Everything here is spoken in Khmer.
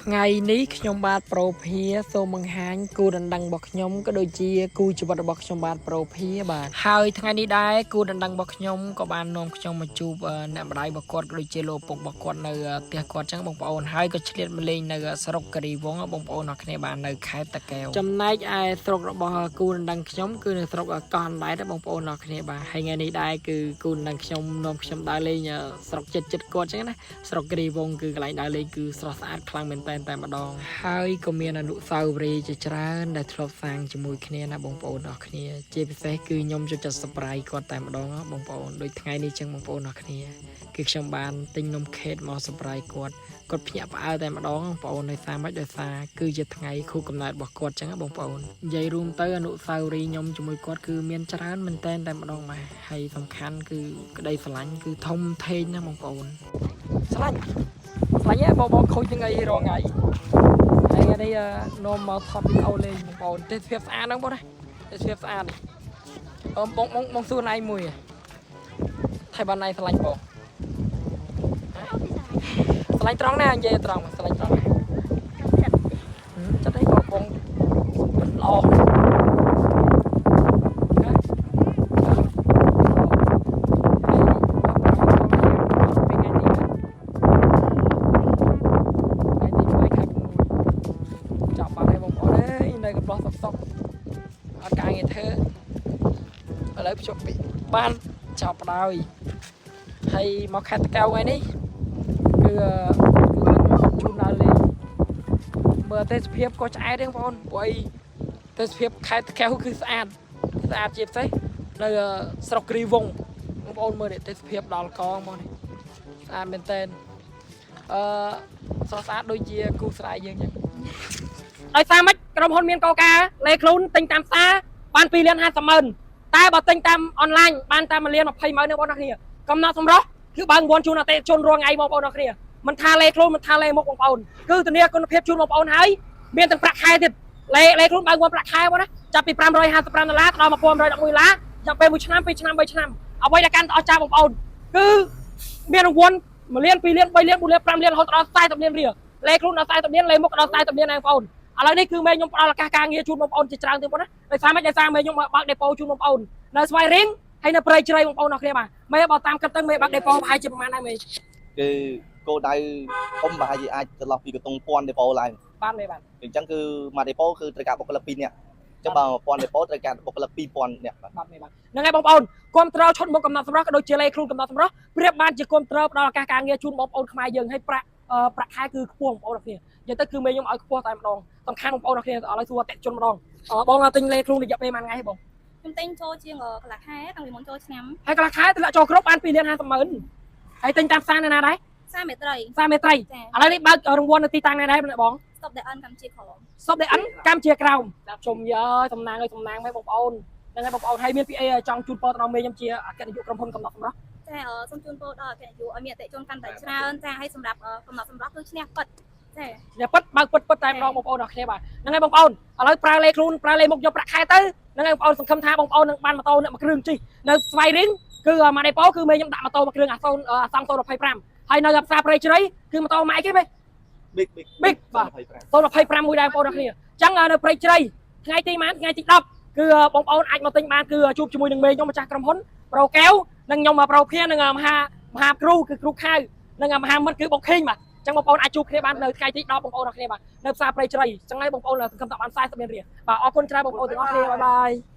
ថ្ងៃនេះខ្ញុំបាទប្រូភាសូមបង្ហាញគូដណ្ដឹងរបស់ខ្ញុំក៏ដូចជាគូជីវិតរបស់ខ្ញុំបាទប្រូភាបាទហើយថ្ងៃនេះដែរគូដណ្ដឹងរបស់ខ្ញុំក៏បាននាំខ្ញុំមកជួបអ្នកម្ដាយរបស់គាត់ក៏ដូចជាលោកឪពុករបស់គាត់នៅផ្ទះគាត់ចឹងបងប្អូនហើយក៏ឆ្លៀតមកលេងនៅស្រុកគិរីវង្សបងប្អូនអរគ្នាបាទនៅខេត្តតាកែវចំណែកឯស្រុករបស់គូដណ្ដឹងខ្ញុំគឺនៅស្រុកកោះអណ្ដែតបងប្អូនអរគ្នាបាទហើយថ្ងៃនេះដែរគឺគូដណ្ដឹងខ្ញុំនាំខ្ញុំដើរលេងស្រុកចិត្តចិត្តគាត់ចឹងណា ស្រុកគិរីវង្សគឺកន្លែងដើរលេងគឺស្រស់ស្អាតខ្លាំងមែនទែនតែម្ដងហើយក៏មានអនុស្សាវរីយ៍ជាច្រើនដែលធ្លាប់សាងជាមួយគ្នាណាបងប្អូនអរគ្នាជាពិសេសគឺខ្ញុំចូលចិត្ត surprise គាត់តែម្ដងណាបងប្អូនដូចថ្ងៃនេះចឹងបងប្អូនអរគ្នាគឺខ្ញុំបានទិញនំខេកមក surprise គាត់គាត់ភ្ញាក់ផ្អើលតែម្ដងបងប្អូនដោយសារម៉េចដោយសារគឺជាថ្ងៃខួបកំណើតរបស់គាត់ចឹងណាបងប្អូននិយាយរួមទៅអនុស្សាវរីយ៍ខ្ញុំជាមួយគាត់គឺមានច្រើនមែនទែនតែម្ដងបាទហើយសំខាន់គឺក្តីស្រឡាញ់គឺធំធេងណាបងប្អូន ស្រឡាញ់ស្រឡាញ់ហ៎បងបងខូចទាំងអីរងថ្ងៃហើយថ្ងៃនេះនាំមកថតវីដេអូលេងបងប្អូនទេសភាពស្អាតហ្នឹងបងណាទេសភាពស្អាតនេះអឺបងបងបងសួរណៃមួយថៃបានណៃស្រឡាញ់បងស្រឡាញ់ត្រង់ណានិយាយត្រង់ស្រឡាញ់ត្រង់ណាចិត្តអីបងបងល្អណាហ៎ហើយបងប្រាប់ថ្ងៃទី ថ្ងៃទី3ខែ6ចាប់បាត់ហើយបងប្អូនអើយនៅកំឡោះសុកសុកអត់ការងារធ្វើឥឡូវភ្ជាប់ពីបានចាប់បដ ாய் ហើយមកខេត្តតាកែវថ្ងៃនេះគឺគឺបានជូនដល់លេងមើលទេសភាពក៏ឆ្អែតដែរបងប្អូនព្រោះអីទេសភាពខេត្តតាកែវគឺស្អាតស្អាតជាពិសេសនៅស្រុកគ្រីវងបងប្អូនមើលនេះទេសភាពដល់កងមកនេះស្អាតមែនតើអឺ ស្រស់ស្អាតដូចជាគូស្រែយើងចឹងដោយសារម៉េចក្រុមហ៊ុនមានកកាលេខ្លួនទិញតាមផ្សារបាន2លាន50ម៉ឺនតែបើទិញតាមអនឡាញបានតាម1លាន20ម៉ឺនទេបងប្អូនគ្នាកំណត់សម្រស់គឺបើកវ័នជូនអតិថិជនរាល់ថ្ងៃបងប្អូនគ្នាមិនថាលេខ្លួនមិនថាលេមុខបងប្អូនគឺធានាគុណភាពជូនបងប្អូនហើយមានទាំងប្រាក់ខែទៀតលេលេខ្លួនបើកវ័នប្រាក់ខែបងណាចាប់ពី555ដុល្លារដល់1111ដុល្លារចាប់ពេល1ឆ្នាំ2ឆ្នាំ3ឆ្នាំអ្វីដែលកាន់តែអស្ចារ្យបងប្អូនគឺមានរង្វាន់1លាន2លាន3លាន4លាន5លានរហូតដល់40លានរៀលលេខ្លួនដល់40លានលេមុខដល់40លានដែរបងប្អូនឥឡូវនេះគឺមេខ្ញុំផ្ដល់ឱកាសការងារជូនបងប្អូនជាច្រើនទៀតបងណាដោយសារម៉េចដោយសារមេខ្ញុំបើកដេប៉ូជូនបងប្អូននៅស្វាយរៀងហើយនៅព្រៃជ្រៃបងប្អូនអរគ្នាបាទមេបើតាមគិតទៅមេបើកដេប៉ូប្រហែលជាប្រហែលដែរមេ គឺគោលដៅធំប្រហែលជាអាចចន្លោះពីកន្ទង់1000ដេប៉ូឡើង បានមេបាន អញ្ចឹងគឺមួយដេប៉ូគឺត្រូវការបុគ្គលិក2នាក់អញ្ចឹងបើ1000ដេប៉ូត្រូវការបុគ្គលិក2000នាក់បាទ បាទមេបាទហ្នឹងហើយបងប្អូនគ្រប់ត្រឈុតមុខកំណត់សម្រស់ក៏ដូចជាលេខ្លួនកំណត់សម្រស់ប្រៀបបានជាគ្រប់ត្រផ្ដល់ឱកាសការងារជូនបងប្អូនខ្មែរយើងឲ្យប្រាក់ប្រាក់ខែគឺខ្ពស់បងប្អូនអរគ្នានិយាយទៅគឺមេខ្ញុំឲ្យខ្ពស់តែម្ដងសំខាន់បងប្អូនអរគ្នាឥឡូវសួរអតិថិជនម្ដងបងទិញលេខ្លួនរយៈពេលប៉ុន្មានថ្ងៃបង ខ្ញុំទិញចូលជាងកន្លះខែតាំងពីមុនចូលឆ្នាំ ហើយកន្លះខែទម្លាក់ចូលគ្រប់បាន2លាន50ម៉ឺនហើយទិញតាមផ្សារនៅណាដែរ ផ្សារមេត្រី ផ្សារមេត្រី ចា ឥឡូវនេះបើករង្វាន់នៅទីតាំងណាដែរបង Stop the N កម្ពុជាក្រម សុបដេអិនកម្ពុជាក្រោមជុំយើសំណាងអើយសំណាងម៉េចបងប្អូនហ្នឹងហើយបងប្អូនហើយមានពីអីចង់ជូនពរទៅដល់មេខ្ញុំជាអគ្គនាយកក្រុមហ៊ុនកំណត់សម្រស់ ចាសូមជូនពរដល់អគ្គនាយកឲ្យមានអតិថិជនកាន់តែច្រើនចាហើយសម្រាប់កំណត់សម្រស់គឺឈ្នះពិតចា អ្នកពិតបើកពិតពិតតែម្ដងបងប្អូនអរគ្នាបាទហ្នឹងហើយបងប្អូនឥឡូវប្រើលេខខ្លួនប្រើលេខមុខយកប្រាក់ខែទៅហ្នឹងហើយបងប្អូនសង្ឃឹមថាបងប្អូននឹងបានម៉ូតូអ្នកមួយគ្រឿងជិះនៅស្វាយរៀងគឺម៉ាដេប៉ូគឺមេខ្ញុំដាក់ម៉ូតូមួយគ្រឿងអាសូនអាសង់025ហើយនៅផ្សារព្រៃជ្រៃគឺម៉ូតូម៉ែគេមេ Big Big Big បាទ 025មួយដែរបងប្អូនអរគ្នាអញ្ចឹងនៅព្រៃជ្រៃថ្ងៃទីម៉ានថ្ងៃទី10គឺបងប្អូនអាចមកទិញបានគឺជួបជាមួយនឹងមេខ្ញុំម្ចាស់ក្រុមហ៊ុនប្រូកែវនិងខ្ញុំប្រូភានិងមហាមហាគ្រូគឺគ្រូខៅនិងមហាមិត្តគឺបុកខេងបាទអញ្ចឹងបងប្អូនអាចជួបគ្នាបាននៅថ្ងៃទី10បងប្អូនអរគ្នាបាទនៅផ្សារព្រៃជ្រៃអញ្ចឹងហើយបងប្អូនសង្ឃឹមថាបាន40លានរៀលបាទអរគុណច្រើនបងប្អូនទាំងអស់គ្នាbye bye.